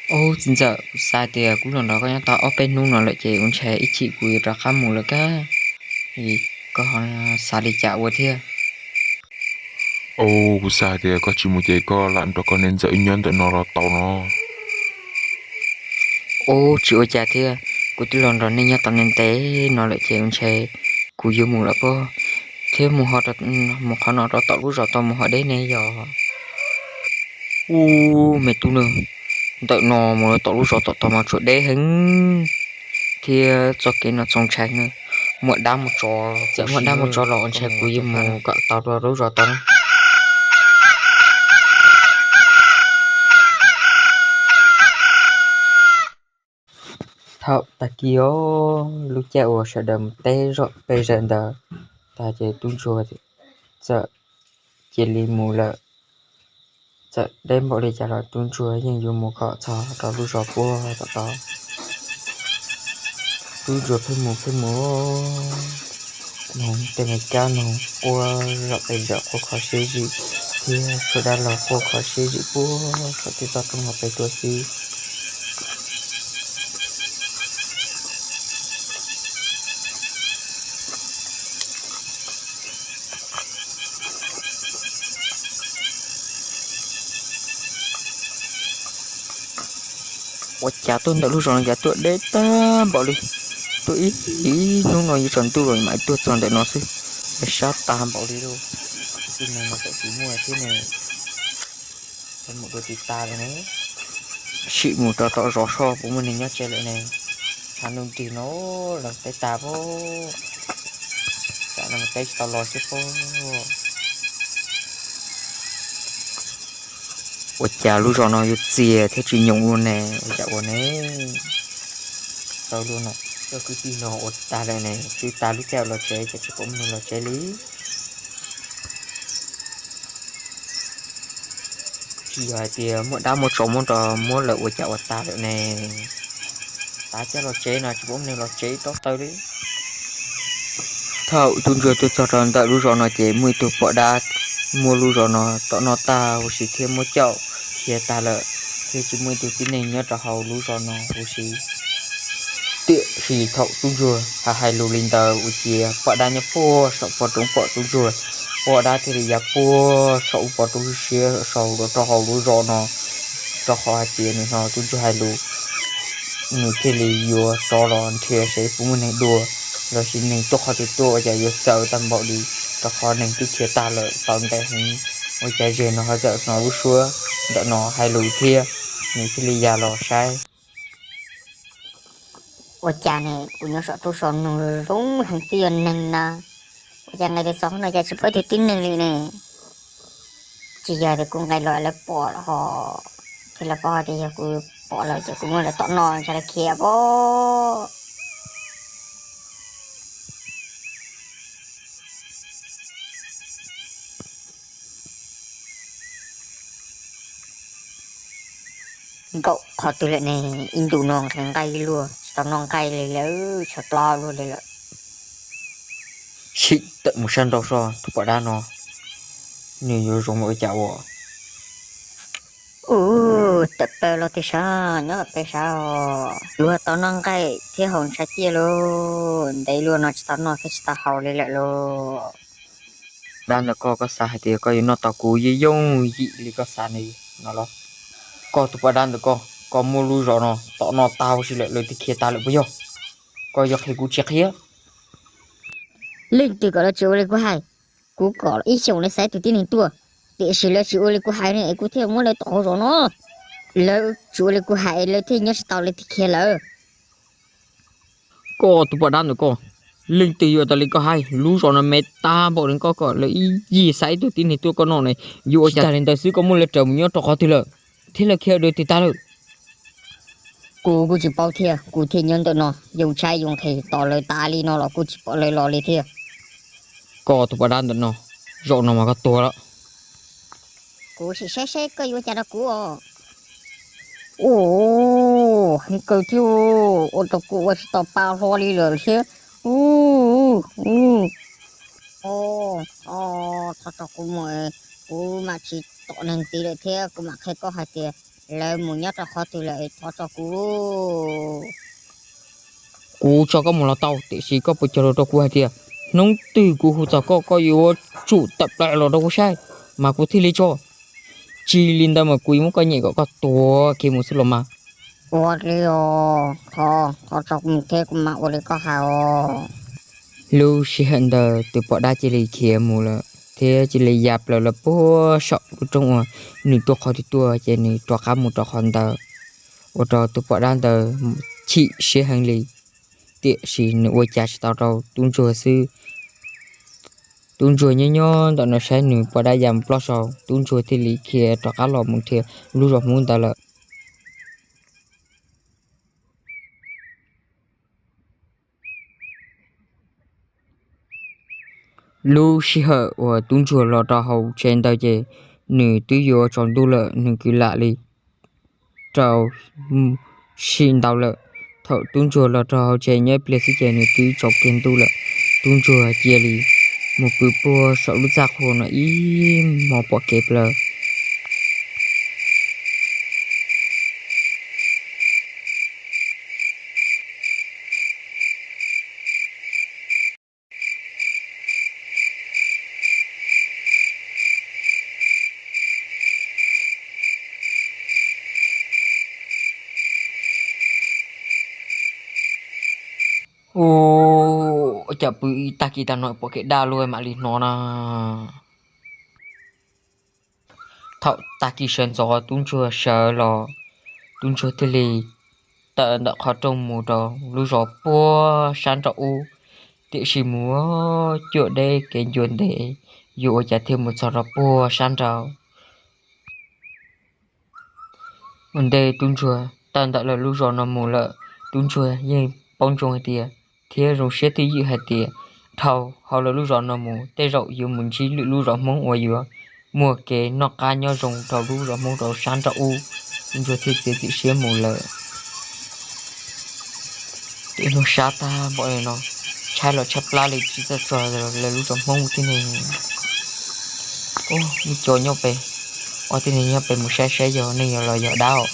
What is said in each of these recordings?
Ub, txiv ntxawm, kuv xav tias kuv los nrog koj nyob tau ob peb hnub no lawm ces ua ntshai ib chim kuv yuav rov qab mus lawm kab. Koj xav li cas ua thiab? Ub, kuv xav tias koj tsis mus ces koj lam nrog koj niam ntxawm nyob ntawm no los tau no. Ub, tsis ua cas thiab, kuv twb los nrog nej nyob tau ntev ntev no lawm ces ua ntshai kuv yuav mus lawm pob, thiab mus qhov no rau tom lub zos tau mus ho deb ne yog. Ub, me tub na, ntawm no mus rau tom lub zos tom tod mas tsuas deb heev thiab txoj kev no txaus ntshai na. Muaj dab muaj tsov, txawm muaj dab muaj tsov los ua ntshai kuv yuav mus kom tau rau lub zos tod na. Thaum tag kis os, lub caij uas sawv daws mus teb zom pes zaws ntawd tag ces tub ntsuag txawm cia li mus lawm. Txawm deb npaum li cas los tub ntsuag yeej yuav mus kom txog rau lub zos puag tom tod. Tub ntsuag pheej mus pheej mus, noog tej me kab noog quaj zom pes zaws quaj kho siab zim, thiab tshuav dab laug quaj kho siab zim puag saum tej toj roob hauv pes tuaj xwb. Ua cas tuaj ntawm lub zos no cas tuaj deb tag npaum li, tuaj ib hnub no yuav tsaus ntuj los mam tuaj txog ntawm no xwb, sab tag npaum li lauj. Tib neeg no txawm tsis muaj thiab ne, mus dua tsis tag li ne. Sim mus rau tom zos soj puas muaj neeg nyob tsev lawm ne. Tshav ntuj nrig no los teb tag pob, tsam no teb tsis tau los xwb pob. Ua cas lub zos no yuav txias thiab tsis nyoos ua ne, ua cas ua ne? Tau luag no, cov kwv tij no ua tag lawm ne, twb tag lub caij los tsev ces tsis pom muaj neeg los tsev li. Tsis yog hais tias muaj dab muaj tsov muab nrog muab lawm ua cas ua tag lawm ne. Tav caij los tsev no tsis pom muaj neeg los tsev rau taw li. Thaum tub ntsuag tuaj txog rau ntawm lub zos no ces muaj ib tug poj dab muab lub zos no tom noj tag huv si thiab muab caum khiav tag lawm, thiab tsis muaj ib tug tib neeg nyob rau hauv lub zos no huv si. Tiam sis thaum tub ntsuag hais hais lus li ntawd ua ciav poj dab nyob puag saum pog roob pom tub ntsuag, poj dab thiaj li ya puag saum pog roob siab siab saum rau hauv lub zos no, rau qhov hais tias nws hnov tub ntsuag hais lus, nws thiaj li yuav rov los nrhiav seb puas muaj neeg dua, los sis neeg tuaj qhov twg tuaj ua cas yuav txawv tag npaum li, rau qhov neeg twb khiav tag lawm tau ntev heev, ua cas ze no ho txawm hnov lub suab ntawm no hais lus thiab, nws thiaj li ya los saib. Ua cas ne, kuv nyob saum roob saum nug zoo heev twb yog neeg na, ua cas nqis txog qhov no cas tsis pom ib tug tib neeg li ne? Tsis yog tias kuv nqis los lawv pom ho, ces lawv pom tias yog kuv pom lawv ces kuv muab lawv tom noj ntshai lawv khiav pob. Nkaum qhov twg lawm ne, ib ntus no nqhis nqaij luaj tsis tau noj nqaij li lawm, tshav plab luaj li lawm. Sim tawm mus sab nraud soj, tus poj dab no nws yuav zoo ua cas ua. Ub, tawm plaws los tiag sav, nyob pem sav os. Luag tau noj nqaij thiab haus ntshai ciaj lauj, ntev luaj no tsis tau noj thiab tsis tau haus li lawm lauj. Dab ntawm koj, koj xav hais tias koj yuav noj tau kuv yooj yooj yim li koj xav no los? Koj tus poj dab ntawm koj, koj muab lub zos no tom noj tag huv si lawm, lawv twb khiav tag lawm puas yog? Koj yuav qhia kuv tsis qhia? Leej twg kom lawv tsis ua li kuv hais? Kuv kom ib xyoos lawv xaiv tus tib neeg tuaj, tiam sis lawv tsis ua li kuv hais ne es kuv thiaj muab lawv tom hauv zos no. Lawv tsis ua li kuv hais es lawv thiaj nyob tsis tau, lawv thiaj khiav lawm. Koj tus poj dab ntawm koj, leej twg yuav tas li koj hais? Lub zos no me tag npaum li koj kom lawv ib yig xaiv ib tug tib neeg tuaj koj noj ne, yuav ua cas li ntawd xwb koj muab lawv raws mus nyob rau qhov twg lawm, thiab lawv khiav dua twg tag lawm? Kuv kuj tsis paub thiab, kuv thiaj nyob ntawm no yoo tshaib yoo nqhis tos lawv tas li no los kuj tsis pom lawv los li thiab. Koj tus poj dab ntawm no, zaum no mas koj tuag lawm. Kuv sim saib seb koj yuav ua cas rau kuv os. Ua, heev kawg thiab, ua rau kuv ua tsis tau pa hlo li lawm thiab. Ua, ua, thov tso kuv mus, kuv mam tsis tom neeg ntxiv lawm thiab kuv mam qhia koj hais tias Lawv mus nyob rau qhov twg lawm es thov tso kuv. Kuv tso koj mus los tau, tiam sis koj puas cog lus rau kuv hais tias hnub twg kuv hu txog koj, koj yuav tsum tawm plaws los rau kuv saib, mas kuv thiaj li tso. Tsis li ntawd mas kuv yuav muab koj nyem kom koj tuag kiag mus xwb los mas. Ua li os, thov tso kuv mus thiab kuv mam ua li koj hais os. Lub sij hawm ntawd tus poj dab cia li khiav mus lawm thiab cia li ya plaws los puag saum lub roob uas nws tuaj qhov twg tuaj ces nws rov qab mus rau qhov ntawd, ua rau tus poj dab ntawd chim siab heev li. Tiam sis nws ua cas tsis tau rau tub ntsuag xwb. Tub ntsuag nyob nyob ntawm no saib nws poj dab ya mus ploj saud, tub ntsuag thiaj li khiav rov qab los mus nrhiav lub zos Hmoob ntawd lawm. Lub sij hawm uas tub ntsuag los rau hauv tsev ntawd ces nws twb yuav tsaus ntuj lawm, nws kwv lam li rau sim ntaus lawm. Thaum tub ntsuag los rau hauv tsev nyob ib pliag xwb ces nws twb tsaus kiag ntuj lawm. Tub ntsuag cia li mus pw puag saum lub txaj qhua no ib hmos pom kev plaws. Ua cas pw ib tag kis tag no pom kev daj luaj mam li hnov na. Thaum tag kis sawv ntxov tub ntsuag sawv los, tub ntsuag thiaj li tawm ntawm qhov rooj mus rau lub zos puag sab nraum ub, tiam sis mus cuaj deb kev ncua ntev, yuav ua cas thiaj mus txog rau puag sab nraud. Ua ntej tub ntsuag tawm ntawm lawv lub zos no mus lawm, tub ntsuag yeej paub ntsoov hais tias thiab zoo siab twj ywm hais tias dhau hauv lawv lub zos no mus tej zaum yuav mus ntsib lwm lub zos Hmoob uas yuav muaj kev noj qab nyob zoo rau lub zos Hmoob rau sab nraum ub. Tub ntsuag thiaj txiav txim siab mus lawm. Tej hnub sab tag npaum li no, tshaib los tshaib plab li tsis txawj txog lawv lub zos Hmoob tib neeg. Ub, muaj cov nyob pem, ob tib neeg nyob pem mus saib saib yog neeg yog los yog dab os.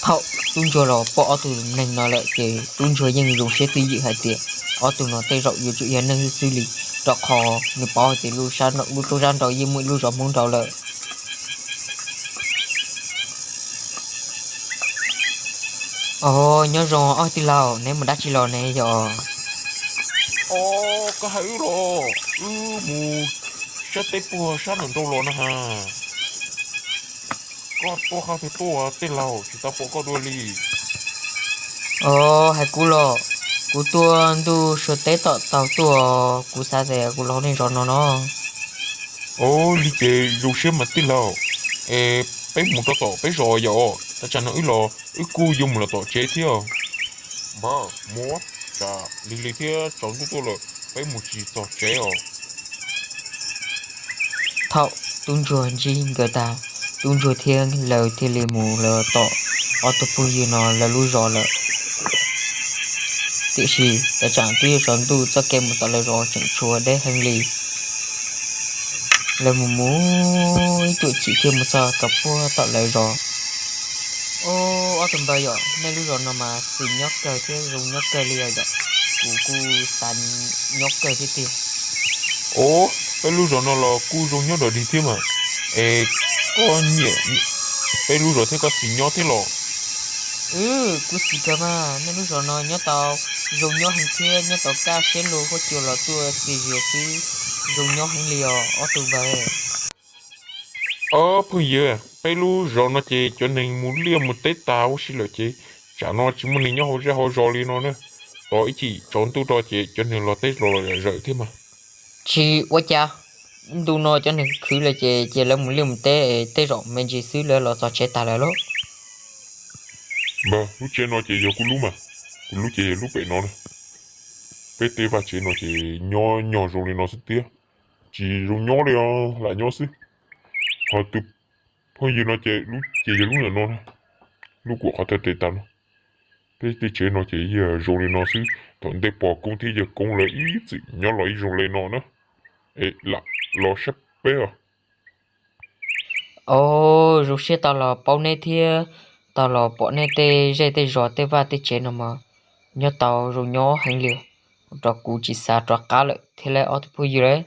Thaum tub ntsuag los pom ob tug neeg no lawm ces tub ntsuag yeej zoo siab twj ywm hais tias ob tug no tej zaum yuav tsum yog neeg xwb xwb li, rau qhov nws paub hais tias lub roob sab nraud yeej muaj ib lub zos Hmoob nraud lawm. Os, nyob zoo ob tij laug, neb mus dab tsi los ne yog? Os, koj hais wb los? Wb mus saib teb puag sab nraum nraud los na has. Koj tuaj qhov twg tuaj tej laug, tsis tau pom koj dua li. Os, hais kuv los, kuv tuaj ntuj suav teb tom tau tuaj, kuv xav tias kuv los nej zos no no. Os, li ces zoo siab mas tij laug. Es peb mus rau tom peb zos yom, tam tsam no wb los wb kuj yuav mus los tom tsev thiab. Npawg, mus, tsam lig lig thiab tsaus ntuj tuaj lawm peb mus tsis txog tsev os. Thaum tub ntsuag ntsib nkawd tag, tub ntsuag thiab lawv thiaj li mus lawm tom ob tug phooj ywg no lawv lub zos lawm. Tiam sis tam tsam twb yuav tsaus ntuj, txoj kev mus tom lawv zos tseem tshuav deb heev li. Lawv mus mus ib cuam chim thiaj mus txog rau puag tom lawv zos. Os, ob tug npawg yom, nej lub zos no mas xis nyob kawg thiab zoo nyob kawg li os yom. Kuv kuj xav nyob kawg thiab tiag. Os, peb lub zos no los kuj zoo nyob dog dig thiab mas. Es koj nyiam peb lub zos thiab koj xis nyob thiab los? Kuv xis kawg mas, nej lub zos no nyob tau zoo nyob heev thiab nyob tau kaj siab luag huab cua los tuaj txias zias xwb, zoo nyob heev li os ob tug npawg. Ob phooj ywg, peb lub zos no ces cov neeg mus liaj mus teb tas huv si lawm ces tsam no tsis muaj neeg nyob hauv zej hauv zos li no na. Tos ib chim tsaus ntuj rau ces cov neeg los teb los zawm thiab mas. Tsis ua cas, ntu no cov neeg khwv lawm ces cia lawv mus liaj mus teb, tej zaum me ntsis xwb lawv los txog tsev tas lawm lauj. Npawg, lub tsev no ces yog kuv lub mas, kuv lub ces yog lub pem no na. Peb tej vaj tsev no ces nyob nyob zoo li no xwb tiag, tsis zoo nyob li os, lam nyob xwb. Ho tus phooj ywg no ces lub ces yog lub ntawm no na, lub kuam qhov thawj tes tas no. Peb tej tsev no ces yog zoo li no xwb, thaum ntej pog koob thiab yawg koob lawv ib txwm nyob los ib zoo li no na. Es lam los saib peb os. Os, zoo siab tau los paub neb thiab tau los pom neb tej zej tej zos tej vaj tej tsev no mas nyob tau zoo nyob heev li, ua rau kuv tsis xav rov qab lawm thiab lauj ob tug phooj ywg lauj.